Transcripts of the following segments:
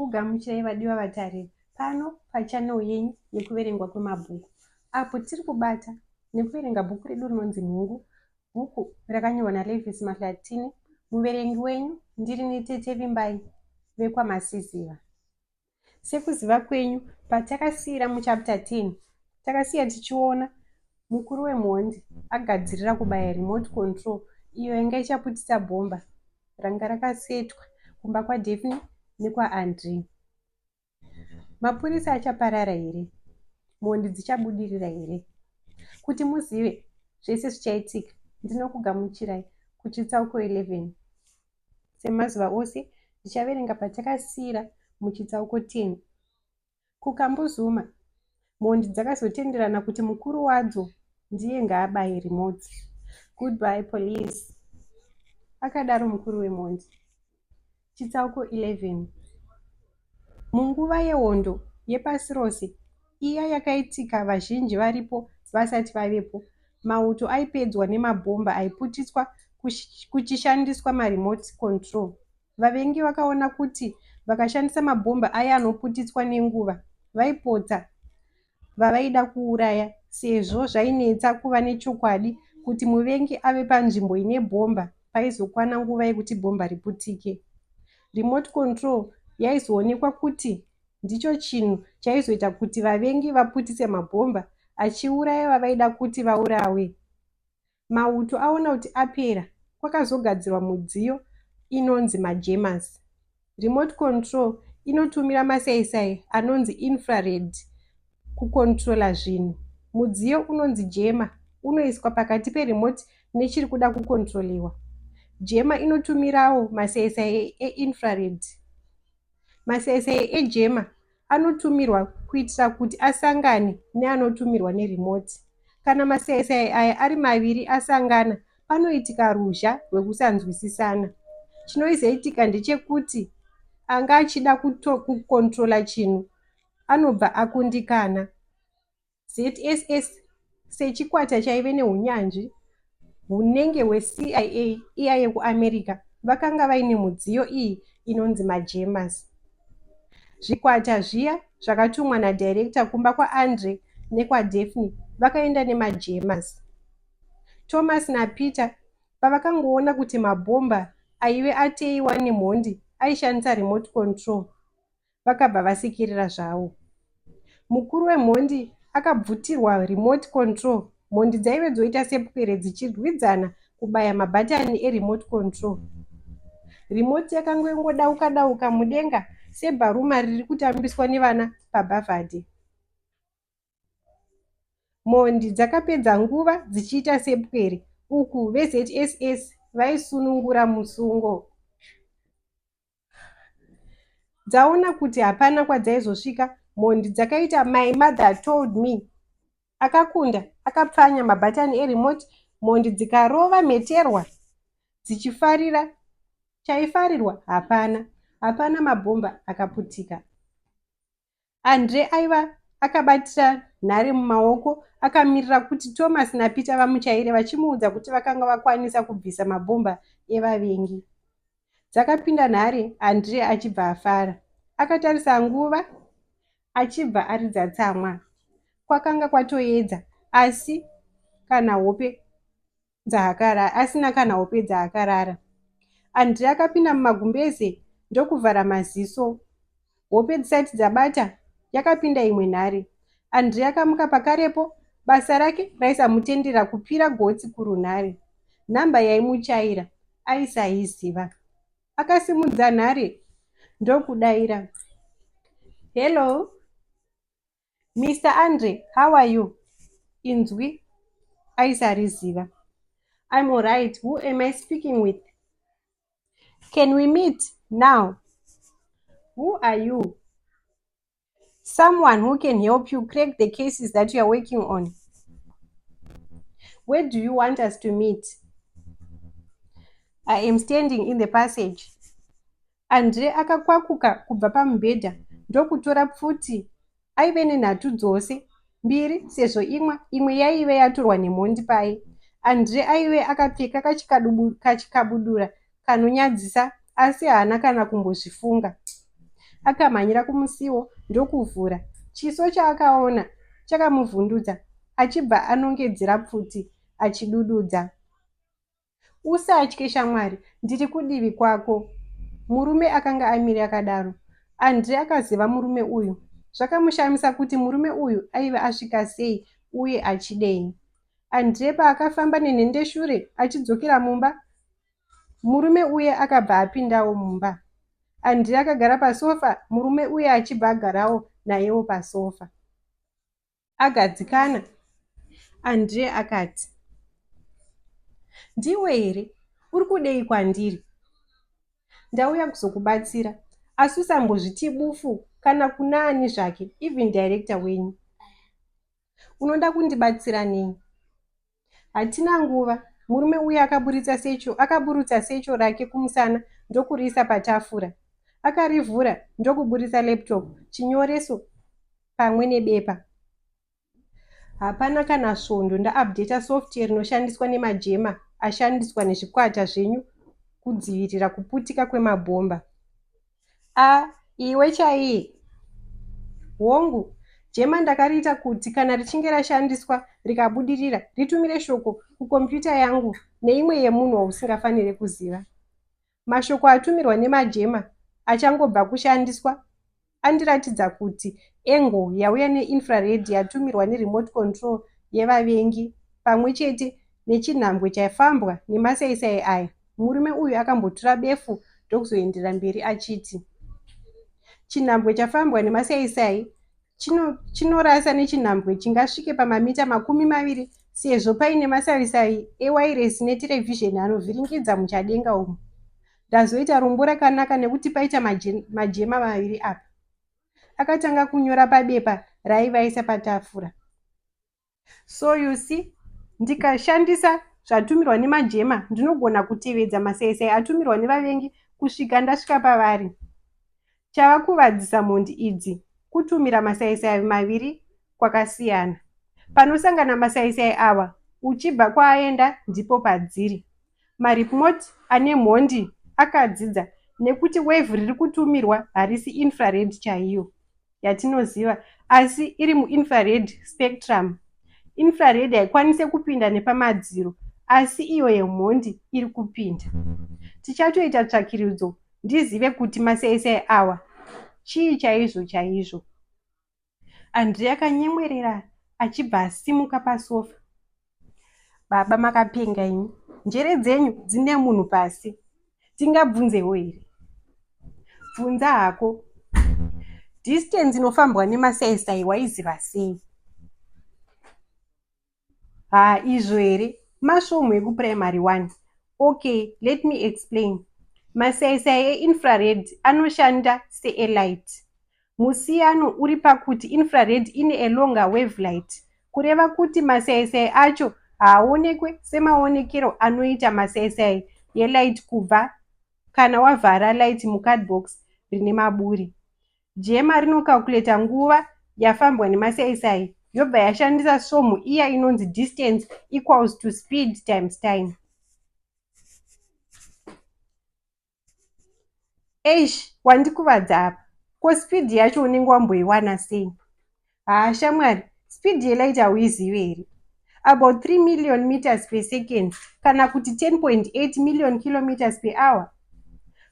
Kukugamuchirai vadiwa vatariri pano pachannel yenyu yekuverengwa kwemabhuku apo tiri kubata nekuverenga bhuku redu rinonzi Mhungu, bhuku rakanyorwa naLevis Mahlatini. Muverengi wenyu ndirini Tete Vimbai vekwaMasiziva. Sekuziva kwenyu patakasiira muchapter 10 takasiya tichiona mukuru wemhondi agadzirira kubaya remote control iyo yanga ichaputisa bhomba ranga rakasetwa kumba kwaDaphne nekwaAndre. Mapurisa achaparara here? Mhondi dzichabudirira here? Kuti muzive zvese zvichaitika ndinokugamuchirai kuchitsauko 11. Semazuva ose ndichaverenga patakasiira muchitsauko 10. KuKambuzuma, mhondi dzakazotenderana kuti mukuru wadzo ndiye ngaabaye remote. Goodbye police, akadaro mukuru wemhondi. Chitsauko 11. Munguva yehondo yepasi rose iya yakaitika vazhinji varipo vasati vavepo, mauto aipedzwa nemabhomba aiputitswa kuchishandiswa maremote control. Vavengi vakaona kuti vakashandisa mabhomba aya anoputitswa nenguva, vaipotsa vavaida kuuraya sezvo zvainetsa kuva nechokwadi kuti muvengi ave panzvimbo ine bhomba paizokwana nguva yekuti bhomba riputike. Remote control yaizoonekwa kuti ndicho chinhu chaizoita kuti vavengi vaputitse mabhomba achiuraya vavaida kuti vaurawe. Mauto aona kuti apera, kwakazogadzirwa mudziyo inonzi majammers. Remote control inotumira masaisai anonzi infrared kucontroller zvinhu. Mudziyo unonzi jammer unoiswa pakati peremote nechiri kuda kucontroliwa. Jammer inotumirawo masaisai einfrared. Masaisai ejema anotumirwa kuitira kuti asangane neanotumirwa neremote. Kana masaisai aya ari maviri asangana, panoitika ruzha rwekusanzwisisana. Chinoizoitika ndechekuti anga achida kukontrola chinhu anobva akundikana. ZSS sechikwata chaive nehunyanzvi hunenge hweCIA iya yekuAmerica vakanga vaine mudziyo iyi inonzi majammers. Zvikwata zviya zvakatumwa nadirector kumba kwaAndre nekwaDaphne vakaenda nemajammers. Thomas naPeter pavakangoona kuti mabhomba aive ateiwa nemhondi aishandisa remote control vakabva vasekerera zvavo. Mukuru wemhondi akabvutirwa remote control. Mhondi dzaive dzoita sepwere dzichirwidzana kubaya mabhatani eremote control. Remote yakanga yongodauka dauka mudenga sebharuma riri kutambiswa nevana pabhavhadhe. Mhondi dzakapedza nguva dzichiita sepwere uku veZSS vaisunungura musungo. Dzaona kuti hapana kwadzaizosvika, mhondi dzakaita My mother told me. Akakunda akapfanya mabhatani eremote mhondi dzikarova mheterwa dzichifarira. Chaifarirwa hapana. Hapana mabhomba akaputika. Andre aiva akabatira nhare mumaoko akamirira kuti Thomas naPeter vamuchaire vachimuudza kuti vakanga vakwanisa kubvisa mabhomba evavengi. Dzakapinda nhare Andre achibva afara. Akatarisa nguva achibva aridza tsamwa. Kwakanga kwatoedza asi kana hope dzaakarara asina kana hope dzaakarara. Andre akapinda mumagumbeze ndokuvhara maziso. Hope dzisati dzabata yakapinda imwe nhare. Andre akamuka pakarepo, basa rake raisamutendera kupira gotsi kurunhare. Nhamba yaimuchaira aisaiziva. Akasimudza nhare ndokudaira. Hello. Mister Andre, how are you? Inzwi aisariziva. I'm alright. Who am I speaking with? Can we meet now? Who are you? Someone who can help you crack the cases that you are working on. Where do you want us to meet? I am standing in the passage. Andre akakwakuka kubva pamubhedha ndokutora pfuti aive nenhatu dzose mbiri sezvo imwe imwe yaive yatorwa nemhondi paye. Andre aive akapfeka kachikabudura kanonyadzisa asi haana kana kumbozvifunga. Akamhanyira kumusiwo ndokuvhura. Chiso chaakaona chakamuvhundutsa achibva anongedzera pfuti achidududza. Usatye shamwari, ndiri kudivi kwako. Murume akanga amire akadaro. Andre akaziva murume uyu. Zvakamushamisa kuti murume uyu aive asvika sei uye achidei. Andre paakafamba nenhendeshure achidzokera mumba, murume uye akabva apindawo mumba. Andre akagara pasofa, murume uye achibva agarawo nayewo pasofa. Agadzikana, Andre akati, Ndiwe here? Uri kudei kwandiri? Ndauya kuzokubatsira, asi usambozviti bufu kana kuna ani zvake, even director wenyu. Unoda kundibatsira nei? Hatina nguva, murume uya akaburitsa secho akaburutsa secho rake kumusana ndokuriisa patafura. Akarivhura ndokuburitsa laptop, chinyoreso pamwe nebepa. Hapana kana svondo ndaupdater software rinoshandiswa nemajema ashandiswa nezvikwata zvenyu kudzivirira kuputika kwemabhomba. A, iwe chaiye? Hongu, jema ndakariita kuti kana richinge rashandiswa rikabudirira ritumire shoko kukombiyuta yangu neimwe yemunhu wausingafanire kuziva. Mashoko atumirwa nemajema achangobva kushandiswa andiratidza kuti angle yauya neinfrared yatumirwa neremote control yevavengi pamwe chete nechinhambwe chaifambwa nemasaisai aya. Murume uyu akambotura befu ndokuzoenderera mberi achiti, Chinhambwe chafambwa nemasaisai chinorasa nechinhambwe chingasvike pamamita 20 sezvo paine masaisai ewairesi neterevhizheni anovhiringidza muchadenga umu. Ndazoita rombo rakanaka nekuti paita majema maviri apa. Akatanga kunyora pabepa raaivaisa patafura. So you see, ndikashandisa zvatumirwa nemajema ndinogona kutevedza masaisai atumirwa nevavengi kusvika ndasvika pavari. Chavakuvadzisa mhondi idzi kutumira masaisai maviri kwakasiyana. Panosangana masaisai awa uchibva kwaaenda ndipo padziri. Maremote ane mhondi akadzidza nekuti wave riri kutumirwa harisi infrared chaiyo yatinoziva asi iri muinfrared spectrum. Infrared haikwanise kupinda nepamadziro asi iyo yemhondi iri kupinda. Tichatoita tsvakiridzo ndizive kuti masaisai awa chii chaizvo chaizvo. Andre akanyemwerera achibva asimuka pasofa. Baba makapenga imi, njere dzenyu dzine munhu pasi. Tingabvunzewo here? Bvunza hako. Distance inofambwa nemasaisai waiziva sei? Haa izvo here? Masvomhu ekupuraimari one. Okay, let me explain. Masaisai einfrared anoshanda seelight. Musiyano uri pakuti infrared ine a longer wavelight, kureva kuti masaisai acho haaonekwe semaonekero anoita masaisai yelight kubva kana wavhara light mucardbox rine maburi. Jema rinocalculator nguva yafambwa nemasaisai yobva yashandisa svomhu iya inonzi distance equals to speed times time. Eish, wandikuvadza apa. Ko speed yacho unenge wamboiwana sei? Haa shamwari, speed yelight hauizive here? About 3 million meters per second kana kuti 10.8 million kilometers per hour.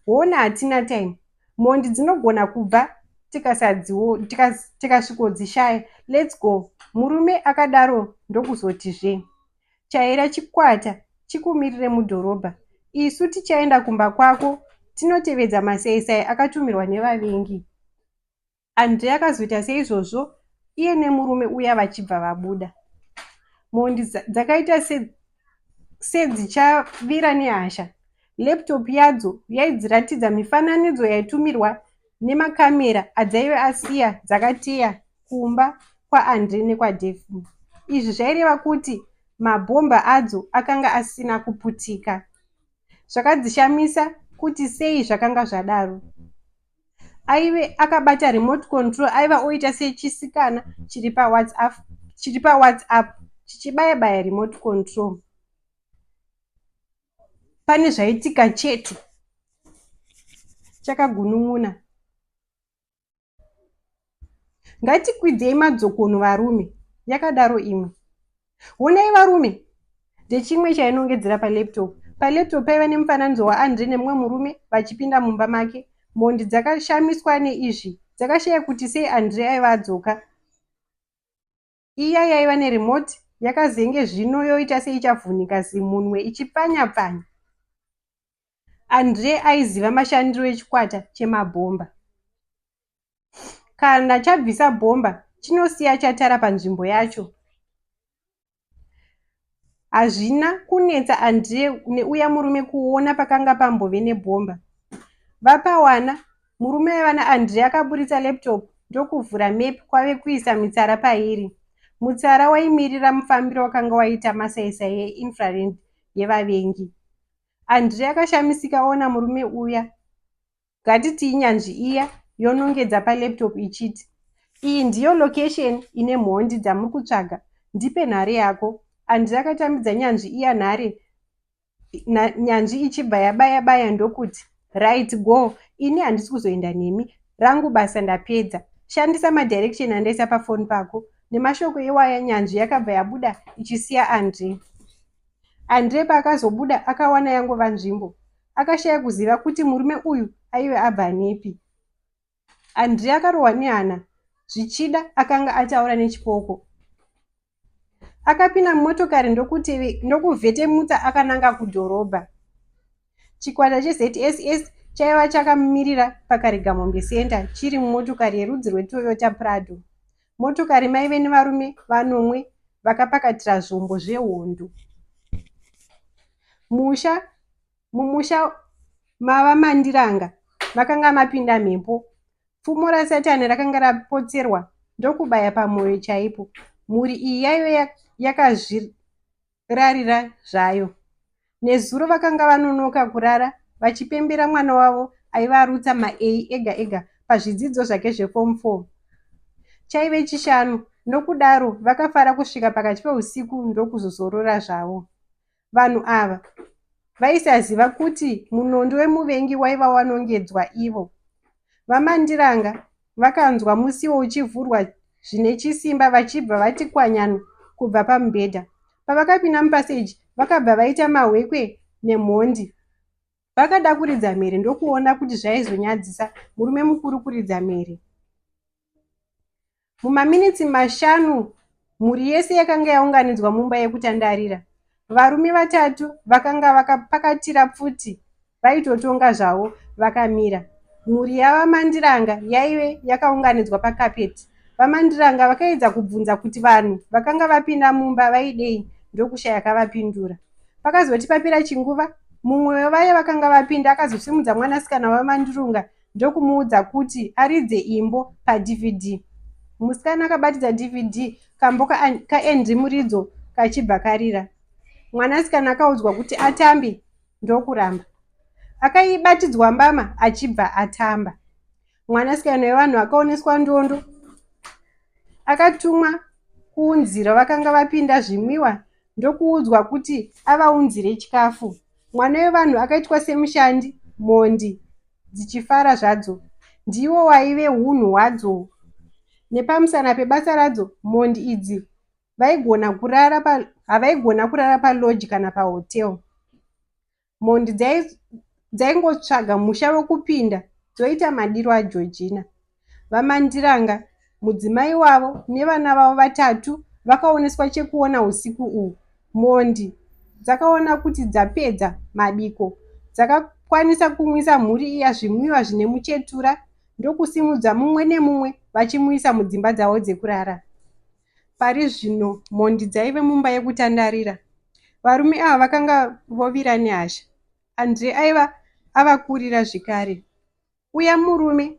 Hona hatina time. Mhondi dzinogona kubva tikasvikodzishaya. Let's go. Murume akadaro ndokuzotizve. Chaira chikwata chikumirire mudhorobha. Isu tichaenda kumba kwako tinotevedza masaisai akatumirwa nevavengi. Andre akazoita seizvozvo iye nemurume uya vachibva vabuda. Mhondi dzakaita sedzichavira nehasha. Laptop yadzo yaidziratidza mifananidzo yaitumirwa nemakamera adzaive asiya dzakateya kumba kwaAndre nekwaDaphne. Izvi zvaireva kuti mabhomba adzo akanga asina kuputika. Zvakadzishamisa kuti sei zvakanga zvadaro. Aive akabata remote control aiva oita sechisikana chiri paWhatsApp chiri paWhatsApp chichibaya baya remote control. Pane zvaitika chete. Chakagunun'una. Ngatikwidzei madzokono varume, yakadaro imwe. Honai varume! Ndechimwe chainongedzera palaptop. Palaptop paiva nemufananidzo waAndre nemumwe murume vachipinda mumba make. Mhondi dzakashamiswa neizvi. Dzakashaya kuti sei Andre aiva adzoka. Iya yaiva neremote yakazenge zvino yoita seichavhunika zimunwe ichipfanya-pfanya. Andre aiziva mashandiro echikwata chemabhomba. Kana chabvisa bhomba, chinosiya chatara panzvimbo yacho. Hazvina kunetsa Andre neuya murume kuona pakanga pambove nebhomba. Vapawana, murume aiva naAndre akaburitsa laptop ndokuvhura map kwave kuisa mitsara pairi. Mutsara waimirira mufambiro wakanga waita masaisai einfrared yevavengi. Andre akashamisika aona murume uya Ngatitii nyanzvi iya yonongedza palaptop ichiti, Iyi ndiyo location ine mhondi dzamuri kutsvaga, ndipe nhare yako. Andre akatambidza nyanzvi iya nhare nyanzvi ichibva yabaya baya ndokuti, Right go, ini handisi kuzoenda nemi, rangu basa ndapedza. Shandisa madirection andaisa pafoni pako. Nemashoko iwaya nyanzvi yakabva yabuda ichisiya Andre. Andre paakazobuda akawana yangova nzvimbo. Akashaya kuziva kuti murume uyu aive abva nepi. Andrea akarohwa nehana, zvichida akanga ataura nechipoko. Akapinda mumotokari ndokuvhetemutsa akananga kudhorobha. Chikwata cheZSS chaiva chakamumirira paKarigamombe Centre chiri mumotokari yerudzi rweToyota Prado. Motokari maive nevarume vanomwe vakapakatira zvombo zvehondo. Musha Mumusha mavaMandiranga makanga mapinda mhepo. Pfumo raSatani rakanga rapotserwa ndokubaya pamoyo chaipo. Mhuri iyi yaive yakazvirarira zvayo. Nezuro vakanga vanonoka kurara vachipembera mwana wavo aiva arutsa maA ega ega pazvidzidzo zvake zveForm 4. Chaive Chishanu nokudaro vakafara kusvika pakati peusiku ndokuzozorora zvavo. Vanhu ava vaisaziva kuti munondo wemuvengi waiva wanongedzwa ivo. VaMandiranga vakanzwa musiwo uchivhurwa zvine chisimba vachibva vati kwanyanu kubva pamubhedha. Pavakapinda mupaseji vakabva vaita mahwekwe nemhondi. Vakada kuridza mhere ndokuona kuti zvaizonyadzisa murume mukuru kuridza mhere. Mumaminitsi mashanu mhuri yese yakanga yaunganidzwa mumba yekutandarira. Varume vatatu vakanga vakapakatira pfuti vaitotonga zvavo vakamira. Mhuri yaVaMandiranga yaive yakaunganidzwa pakapeti. VaMandiranga vakaedza kubvunza kuti vanhu vakanga vapinda mumba vaidei ndokushaya akavapindura. Pakazoti papera chinguva, mumwe wevaya vakanga vapinda akazosimudza mwanasikana waVaMandirunga ndokumuudza kuti aridze imbo paDVD. Musikana akabatidza DVD kambo kaAndry Muridzo kachibva karira. Mwanasikana akaudzwa kuti atambe ndokuramba. Akaibatidzwa mbama achibva atamba. Mwanasikana wevanhu akaoneswa ndondo. Akatumwa kuunzira vakanga vapinda zvimwiwa ndokuudzwa kuti avaunzire chikafu. Mwana wevanhu akaitwa semushandi, mhondi dzichifara zvadzo. Ndiwo waive hunhu hwadzo. Nepamusana pebasa radzo, mhondi idzi vaigona kurara pa, havaigona kurara palodge kana pahotel. Mhondi dzaingotsvaga musha wekupinda dzoita madiro aGeorgina. VaMandiranga, mudzimai wavo nevana vavo vatatu vakaoneswa chekuona husiku uhu. Mhondi dzakaona kuti dzapedza mabiko dzakakwanisa kunwisa mhuri iya zvimwiwa zvine muchetura ndokusimudza mumwe nemumwe vachimuisa mudzimba dzavo dzekurara. Pari zvino mhondi dzaive mumba yekutandarira. Varume ava vakanga vovira nehasha. Andre aiva avakurira zvekare. Uya murume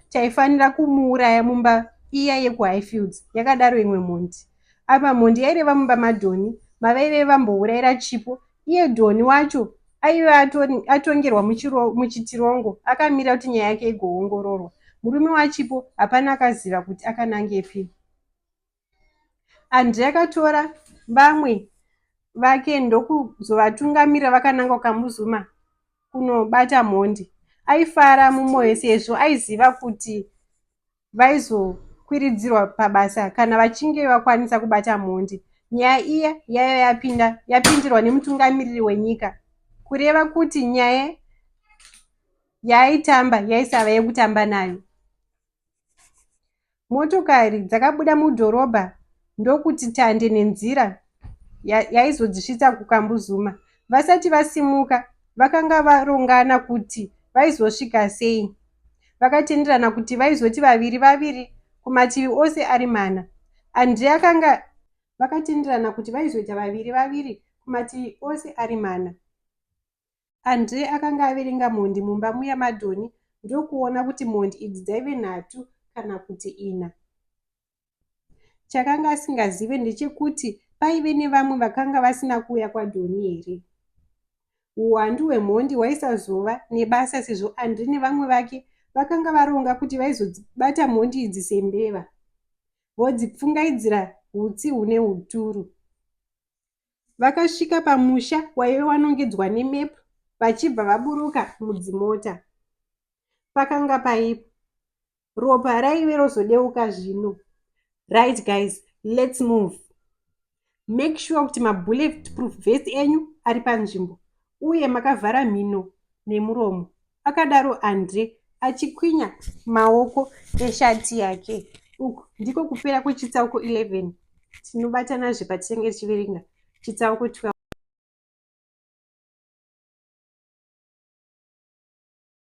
taifanira kumuuraya mumba iya yekuHighfields, yakadaro imwe mhondi. Apa mhondi yaireva mumba maDhoni mavaive vambourayira Chipo. Iye Dhoni wacho aive atongerwa muchitirongo akamira kuti nyaya yake igoongororwa. Murume waChipo hapana akaziva kuti akanangepi. Andre akatora vamwe vake ndokuzovatungamira vakananga kuKambuzuma kunobata mhondi. Aifara mumwoyo sezvo aiziva kuti vaizokwiridzirwa pabasa kana vachinge vakwanisa kubata mhondi. Nyaya iya yaiva yapinda yapindirwa nemutungamiriri wenyika, kureva kuti nyaya yaaitamba yaisava yekutamba nayo. Motokari dzakabuda mudhorobha ndokuti tande nenzira yaizodzisvitsa kuKambuzuma. Vasati vasimuka, vakanga varongana kuti vaizosvika sei. Vakatenderana kuti vaizoti vaviri vaviri kumativi ose ari mana. Andre akanga Vakatenderana kuti vaizoita vaviri vaviri kumativi ose ari mana. Andre akanga averenga mhondi mumba muya maDonny ndokuona kuti mhondi idzi dzaive nhatu kana kuti ina. Chakanga asingazive ndechekuti paive nevamwe vakanga vasina kuuya kwaDonny here. Huwandu hwemhondi hwaisazova nebasa sezvo Andre nevamwe vake vakanga varonga kuti vaizobata mhondi idzi sembeva, vodzipfungaidzira hutsi hune uturu. Vakasvika pamusha waive wanongedzwa nemap vachibva vaburuka mudzimota. Pakanga paipa. Ropa raive rozodeuka zvino. Right guys, let's move. Make sure kuti mabullet proof vest enyu ari panzvimbo uye makavhara mhino nemuromo, akadaro Andre achikwinya maoko eshati yake. Uku ndiko kupera kwechitsauko 11. Tinobatanazve patinenge tichiverenga chitsauko 12.